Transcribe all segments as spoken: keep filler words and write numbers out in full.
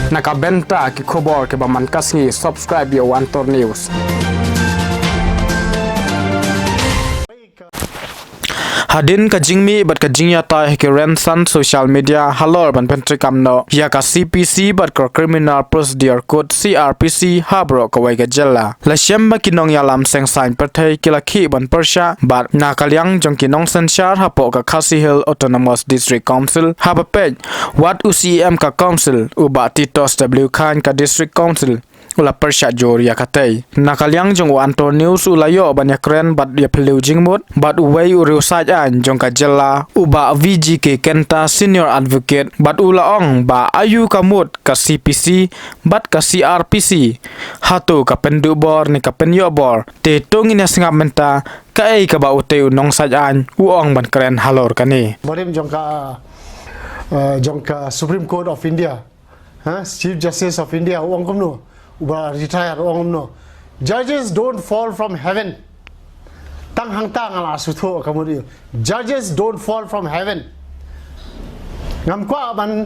Na ka bynta ki khubor kiba man ka sngi, subscribe ïa u Antor News. Hadien ka jingmih bad ka jingïatai ha ki rynsan social media halor ban pyntreikam noh ïa ka C P C bad ka Criminal Procedure Code, C R P C, ha baroh kawei ka jylla, la shem ba ki nongïalam seng saiñ pyrthei ki la khih ban pyrshah bad na ka liang jong ki nongsynshar hapoh ka Khasi Hills Autonomous District Council, haba peit wat u C E M ka council, u Bah Titos W Chyne, ka District Council, u la pyrshah jur ïa katei. Na ka liang jong u Antor News u la ïoh ban ïakren bad ïaphylliew jingmut bad uwei u riewsaid aiñ jong ka jylla, u Bah V G K Kenta, Senior Advocate, bad u la ong ba aïu ka mut ka C P C bad ka C R P C, hato ka pynduh bor ne ka pynïoh bor? Te to ngin ïa sngap mynta kaei kaba utei u nongsaid aiñ u ong ban kren halor kane. Barim jong ka, uh, jong ka Supreme Court of India, ha, Chief Justice of India u ong kumno, uba retire u ong kumno: "Judges don't fall from heaven." Tang hangta nga la sngewthuh ka mut ïa u. "Judges don't fall from heaven." Ngam kwah ban,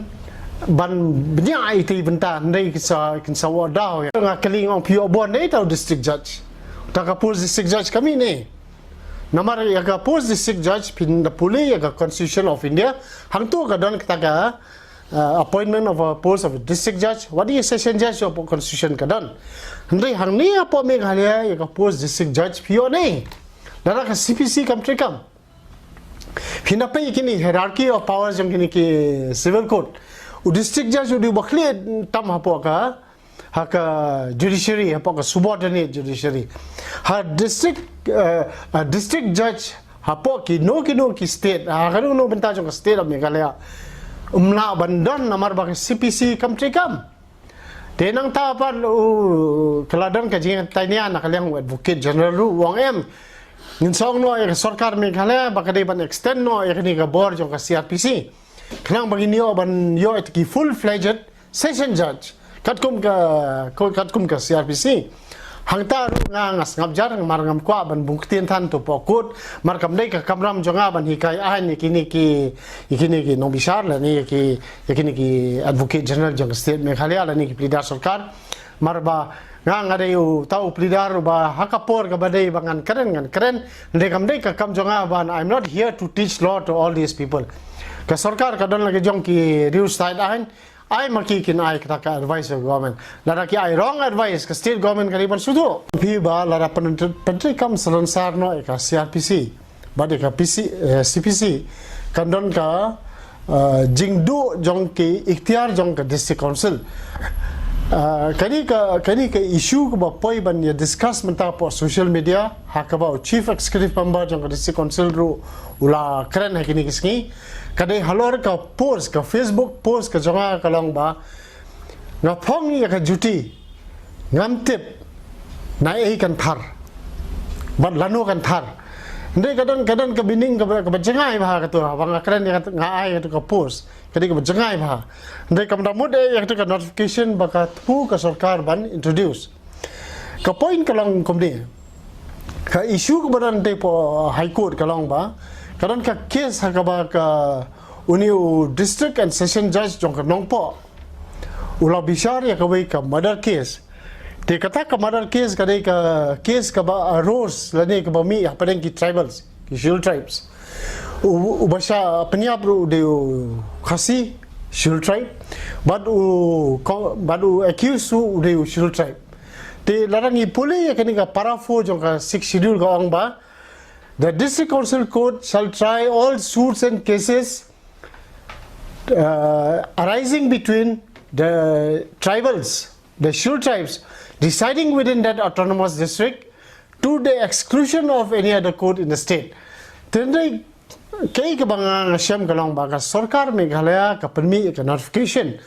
ban bniah ïa itei bynta, hynrei kin sa, kin sa wad daw ïa nga. Nga kylli, nga ong, phi ïoh bor ne ita u district judge? Ta ka post district judge ka mih ne? Namar ïa ka post district judge, phin da pule ïa ka Constitution of India, hangto ka don kata ka, uh, appointment of a post of a district judge, wat ïa session judge hapoh Constitution ka don. Hynrei hangne hapoh Meghalaya ïa ka post district judge phi ïoh ne? Lada ka C P C kam treikam. Phin da peit ïa kine hierarchy of powers jong kine ki civil court. U district judge u dei uba khlieh tam hapoh ka, ha ka judiciary, hapoh ka subordinate judiciary. Ha district, eh, ha district judge hapoh kino kino ki state, ha kano kano bynta jong ka state of Meghalaya, um lah ban don namar ba ka C P C kam treikam. Te nangta pat u, ka la don ka jingtharai na ka liang u Advocate General ruh u ong em, ngin sa ong noh ïa ka sorkar Meghalaya ba ka dei ban extend noh ïa kane ka bor jong ka C R P C, khnang ba ngin ïoh ban ïoh ïa ki full fledged session judge katkum ka, ko-, katkum ka C R P C. Hangta ruh nga, nga sngap jar, namar ngam kwah ban bun ktien than to poh court, namar kam dei ka kamram jong nga ban hikai aiñ ïa kine ki, ïa kine ki nongbishar lane ïa ki, ïa kine ki Advocate General jong ka state Meghalaya lane ki pleader sorkar. Namar ba nga, nga dei uta u pleader uba ha ka por kaba dei ba ngan kren, ngan kren. Hynrei kam dei ka kam jong nga ban, I'm not here to teach law to all these people. Ka sorkar ka don la ki jong ki riewsaid aiñ. Ai ma ki kin ai kata ka advice ka government. Lada ki ai wrong advice, ka state government ka dei ban sngewthuh. Phi ba lada pyn-, pyntreikam salonsar noh ïa ka C R P C bad ïa ka P C, eh, C P C, kan don ka, eh, jingduh jong ki iktiar jong ka District Council. Eh, kane ka, kane ka issue kaba poi ban ïa discuss mynta hapoh social media, ha kaba u Chief Executive Member jong ka District Council ruh u la kren ha kine ki sngi. Ka dei halor ka post, ka Facebook post ka jong nga ka long ba nga phong ïa ka juti, ngam tip naei kan thar bad lano kan thar. Hynrei ka don, ka don ka meaning kaba, kaba jngai bha kato, ba nga kren ïa ka, nga ai ïa kato ka post, ka dei kaba jngai bha. Hynrei kam da mut eh ïa kato ka notification ba ka thmu ka sorkar ban introduce. Ka point ka long kumne. Ka issue kaba don te hapoh High Court ka long ba ka don ka case ha kaba ka, uni u District and Session Judge jong ka Nongpoh u la bishar ïa kawei ka murder case. Te kata ka murder case ka dei ka case kaba arose lane kaba mih hapdeng ki tribals, ki Scheduled Tribes. U, uba shah pynïap ruh u dei u Khasi, Scheduled Tribe. Bad u, ko-, bad u accused ruh u dei u Scheduled Tribe. Te lada ngi pule ïa kane ka para four jong ka Sixth Schedule ka ong ba, "The District Council Court shall try all suits and cases, uh, arising between the tribals, the Scheduled Tribes, residing within that autonomous district, to the exclusion of any other court in the state." Te hynrei kaei kaba nga, nga shem ka long ba ka sorkar Meghalaya ka pynmih ka notification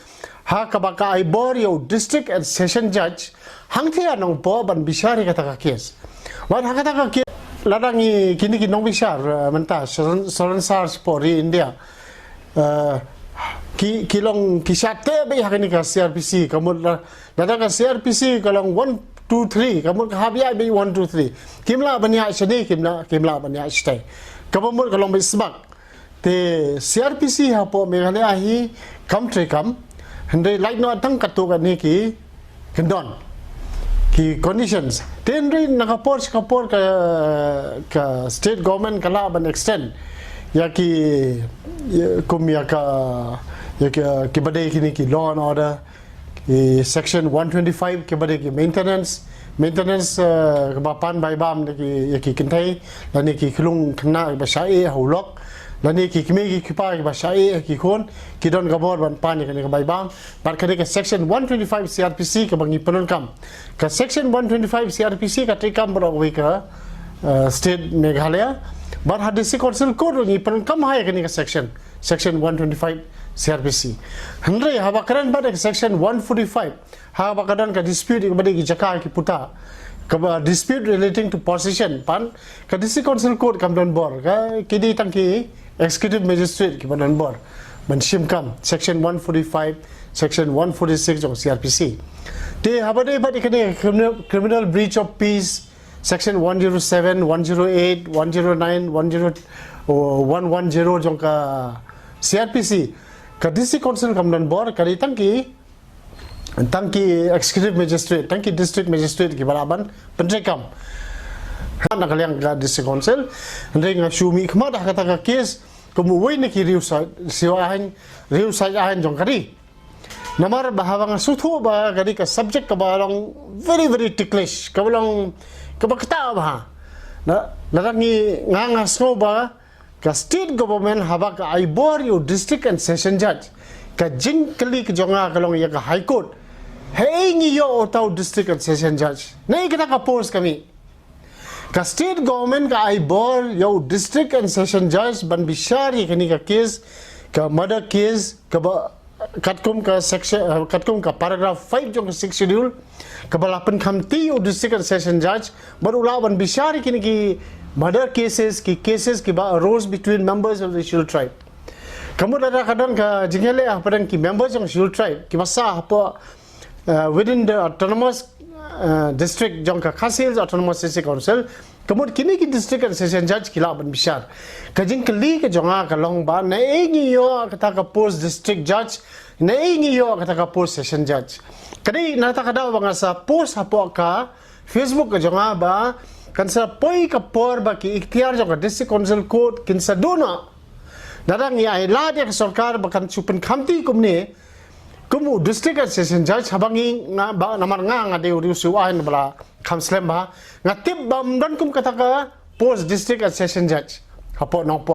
ha kaba ka ai bor ïa u District and Session Judge hangthie ha Nongpoh ban bishar ïa kata ka case. Bad ha kata ka case, lada ngi, kine ki nongbishar, eh, mynta salon-, salonsar shapoh ri India, eh, ki, ki long, ki shah teh beit ha kane ka C R P C, ka mut la, lada ka C R P C ka long one two three, ka mut ka hap ïaid beit one two three. Kim lah ban ïaid shane, kim lah, kim lah ban ïaid shatei. Kaba mut ka long beit sbak. Te C R P C hapoh Meghalaya hi kam treikam. Hynrei lait noh tang katto katne ki kyndon, ki conditions. Te hynrei na ka por sha ka por ka, ka state government ka lah ban extend ïa ki, ïa, kum ïa ka, ïa ki, kiba dei kine ki law and order, ki section one twenty-five kiba dei ki maintenance, maintenance, eh, kaba pan bai bam da ki, ïa ki kynthei lane ki khyllung khynnah kiba shah eh ha u lok, lane ki kmie ki kpa kiba shah eh ha ki khun, ki don ka bor ban pan ïa kane ka bai bam. Bad ka dei ka section one twenty-five C R P C kaba ngi pyndonkam. Ka section one twenty-five C R P C ka treikam baroh kawei ka, eh, state Meghalaya. Bad ha District Council Code ruh ngi pyndonkam ha ïa kane ka section, section one twenty-five C R P C. Hynrei haba kren bad ka section one forty-five, haba ka don ka dispute kaba dei ki jaka ki puta, kaba dispute relating to possession, pan ka District Council Code kam don bor, ka, ki dei tang ki executive magistrate kiba don bor ban shim kam, section one forty-five, section one forty-six jong C R P C. Te haba dei bad kane criminal, criminal breach of peace, section one zero seven, one zero eight, one zero nine, one zero, oh, one one zero jong ka C R P C, ka District Council kam don bor, ka dei tang ki, tang ki executive magistrate, tang ki district magistrate kiba lah ban pyntreikam na ka liang ka District Council. Hynrei nga shu mih khmat ha kata ka case kum uwei na ki riew sa-, siew aiñ, riew said aiñ jong ka ri. Namar ba haba nga sngewthuh ba ka dei ka subject kaba long very, very ticklish, kaba long kaba ktah bha. Na, lada ngi, nga, nga sngew ba ka state government haba ka ai bor ïa u district and session judge, ka jingkylli ka jong nga ka long ïa ka High Court, haei ngi ïoh uta u district and session judge? Naei kata ka post ka mih? Ka state government ka ai bor ïa u district and session judge ban bishar ïa kane ka case, ka murder case, kaba katkum ka section, eh, katkum ka paragraph five jong ka Sixth Schedule, kaba la pynkhamti u district and session judge bad u lah ban bishar ïa kine ki murder cases, ki cases kiba arose between members of the Scheduled Tribe. Ka mut lada ka don ka jingïaleh hapdeng ki members jong Scheduled Tribe kiba sah hapoh, uh, within the autonomous, uh, district jong ka Khasi Hills Autonomous District Council, ka mut kine ki district and session judge ki lah ban bishar. Ka jingkylli ka jong nga ka long ba naei ngi ïoh kata ka post district judge, naei ngi ïoh kata ka post session judge? Ka dei na kata ka daw ba nga sa post hapoh ka Facebook ka jong nga ba kan sa poi ka por ba ki iktiar jong ka District Council Court kin sa duh noh. Lada ngi ai lad ïa ka sorkar ba kan shu pynkhamti kumne kum u district and session judge, haba ngi, nga, ba, namar nga, nga dei u riew siew aiñ ba la kham slem bha, nga tip ba ym don kum kata ka post district and session judge hapoh Nongpoh.